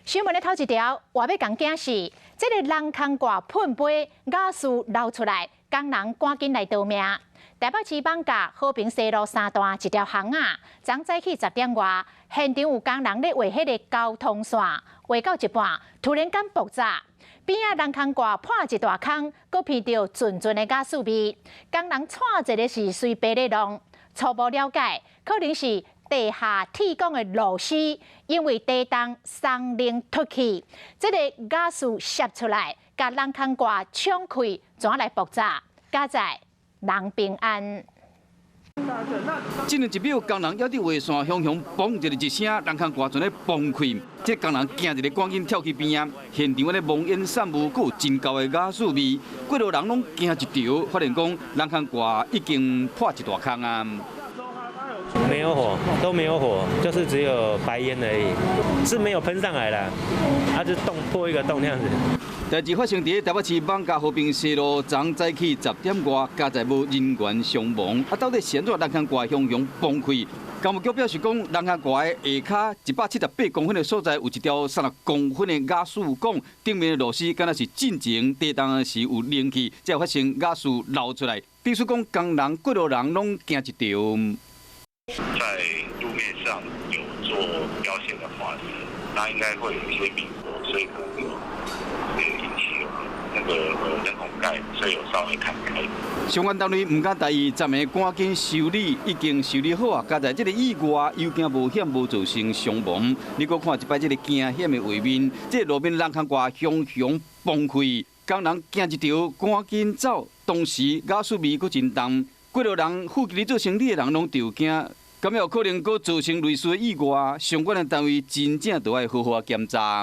新聞的頭一條，我欲共警示，這个人空蓋噴杯瓦斯流出來，工人趕緊來逃命。台北市艋舺和平西路三段一條巷仔，昨早起10點外，現場有工人咧畫彼个交通線，畫到一半，突然間爆炸，邊仔人空蓋破一大空，閣鼻著陣陣的瓦斯味，工人掣一个是隨便咧弄，初步了解，可能是地下鐵管的螺絲，因為地動鬆擰脫去，這个瓦斯泄出來，共人空蓋衝開，怎來爆炸？佳哉人平安。這兩一秒，工人猶佇畫線，雄雄嘣一個一聲，人空蓋全咧崩開。這工人驚一个，趕緊跳去邊仔，現場按呢濃煙散霧，閣有真厚的瓦斯味，過路人攏驚一著，發現講人空蓋已經破一大空啊。沒有火，都沒有火，就是只有白煙而已，是沒有噴上來的，它就洞破一個洞那樣子。代誌發生佇台北市艋舺和平西路，昨早起10點外，佳哉無人員傷亡。啊，到底是按怎人空蓋雄雄崩開？工務局表示講，人空蓋的下跤178公分的所在，有一條30公分的瓦斯管，頂面的螺絲敢若是進前地動時有冷氣，才發生瓦斯漏出來。意思講，工人、過路人攏驚一著。在路面上有做標線的劃設，那應該會有一些明火，所以可能有引起那個燈孔蓋，所以有稍微彈開。相關單位毋敢大意，昨暝趕緊修理，已經修理好啊。佳哉這个意外有驚無險，無造成傷亡。你閣看一擺這个驚險的畫面，這个路面人空蓋雄雄崩開，工人驚一著，趕緊走。當時瓦斯味閣真重，過路人附近咧做生理的人攏著驚。敢有可能閣造成類似的意外？相關的單位真正著愛好好檢查。